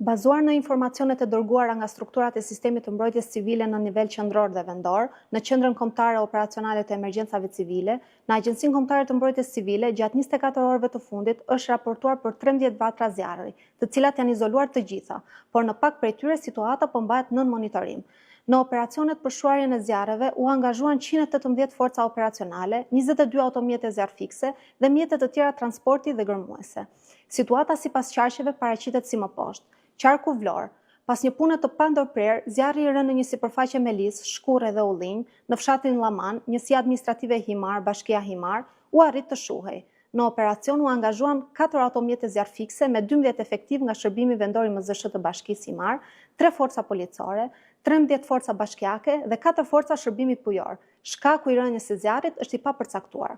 Bazuar në informacionet e dërguara nga strukturat e sistemit të mbrojtjes civile në nivel qendror dhe vendor, në Qendrën Kombëtare Operacionale të Emergjencave Civile, në Agjencinë Kombëtare të Mbrojtjes Civile, gjatë 24 orëve të fundit është raportuar për 13 vatra zjarri, të cilat janë izoluar të gjitha, por në pak prej tyre situata po mbahet nën monitorim. Në operacionet për shuarjen e zjarreve u angazhuan 118 forca operacionale, 22 automjete zjarrfikëse dhe mjete të tjera transporti dhe gërmuese. Situata sipas qarqeve paraqitet si më poshtë. Qarku Vlorë, Pas një pune të pandërprerë, zjarri i rënë në një sipërfaqe me lis, shkurre dhe ullinj, në fshatin Llaman, njësia administrative Himarë, bashkia Himarë, u arrit të shuhej. Në operacion u angazhuan katër automjete zjarrfikëse me 12 efektivë nga shërbimi vendor i MZSH të Bashkisë Himarë, tre forca policore, 13 forca bashkiake dhe katër forca shërbimi pujor. Shkaku i rënies së zjarrit është i papërcaktuar.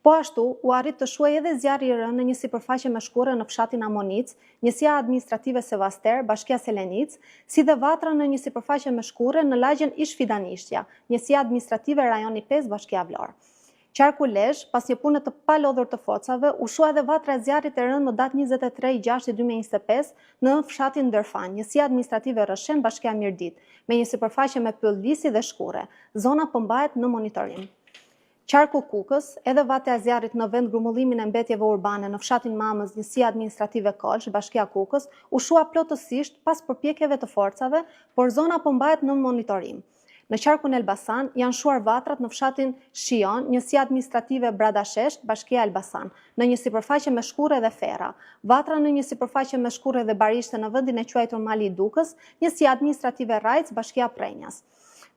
Po ashtu, u arrit të shuhej edhe zjarri i rënë në një sipërfaqe me shkurre në fshatin Amonicë, njësia administrative Sevaster, bashkia Selenicë, si dhe vatra në një sipërfaqe me shkurre në lagjen Ish-Fidanishtja, njësia administrative Rajoni 5, bashkia Vlorë. Qarku Lezhë, pas një pune të palodhur të forcave, u shua edhe vatra e zjarrit e rënë më datë 23 i 6 2025 në fshatin Ndërfan, njësia administrative Rrëshen, bashkia Mirditë, me një sipërfaqe me pyll lisi dhe shkurre. Zona po mbahet në monitorim. Qarku Kukës, edhe vatra e zjarrit në vendgrumbullimin e mbetjeve urbane në fshatin Mamëz, njësia administrative Kolsh, bashkia Kukës, u shua plotësisht pas përpjekjeve të forcave, por zona po mbahet nën monitorim. Në qarkun Elbasan janë shuar vatrat në fshatin Shijon, njësia administrative Bradashesh, bashkia Elbasan, në një sipërfaqe me shkurre dhe ferra. Vatra në një sipërfaqe me shkurre dhe barishte në vendin e quajtur Mali i Dukës, njësia administrative Rrajcë, bashkia Prrenjas.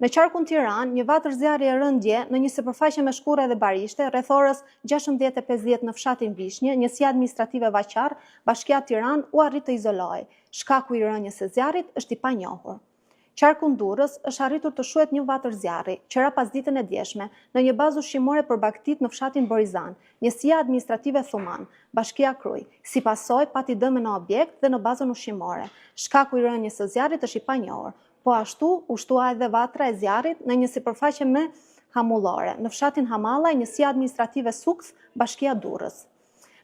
Në qarkun Tiranë, një vatër zjarri e rënë dje në një sipërfaqe me shkurre dhe barishte, rreth orës 16:50 në fshatin Vishnjë, njësia administrative Vaqarr, bashkia Tiranë, u arrit të izolohej. Shkaku i rënies së zjarrit është i panjohur. Qarkun Durrës është arritur të shuhet një vatër zjarri, që ra pasditen e djeshme, në një bazë ushqimore për bagëtitë në fshatin Borizan, njësia administrative Thumanë, bashkia Krujë. Si pasojë, pati dëme në objekt dhe në bazën ushqimore. Shkaku i rënies së zjarrit është i panjohur. Po ashtu, u shua edhe vatra e zjarrit në një sipërfaqe me hamullore, në fshatin Hamallaj, njësia administrative Sukth, bashkia Durrës.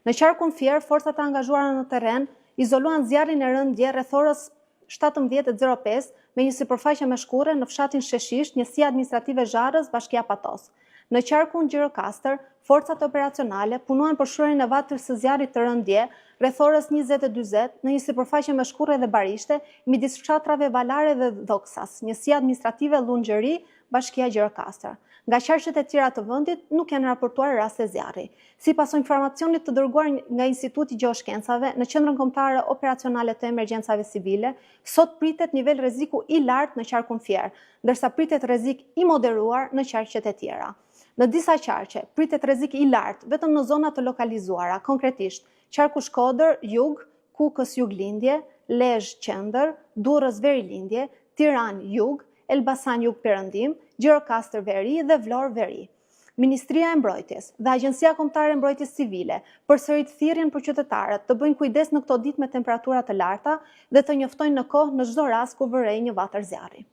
Në qarkun Fier, forcat e angazhuara në terren izoluan zjarrin e rënë dje rreth orës 17:05 me një sipërfaqe me shkurre në fshatin Sheshisht, njësia administrative Zharrëz, bashkia Patos. Në qarkun Gjirokastër, forcat operacionale punuan për shuarjen e vatrës së zjarrit të rënë dje, rreth orës 20:40, në një sipërfaqe me shkurre dhe barishte, midis fshatrave Valare dhe Dhoksas, njësia administrative Lunxhëri, bashkia Gjirokastër. Nga qarqet e tjera të vendit nuk janë raportuar raste zjarri. Sipas informacionit të dërguar nga Instituti i Gjeoshkencave në Qendrën Kombëtare Operacionale të Emergjencave Civile, sot pritet nivel rreziku i lartë në qarkun Fier, ndërsa pritet rrezik i moderuar në qarqet e tjera. Në disa qarqe, pritet rrezik i lartë vetëm në zona të lokalizuara, konkretisht, qarku Shkodër, jug, Kukës juglindje, Lezhë qendër, Durrës verilindje, Tiranë jug, Elbasan jugperëndim, Gjirokastër veri dhe Vlorë veri. Ministria e Mbrojtjes dhe Agjencia Kombëtare e Mbrojtjes Civile përsërit thirrjen për qytetarët të bëjnë kujdes në këto ditë me temperatura të larta dhe të njoftojnë në kohë në çdo rast kur vërejnë një vatër zjarri.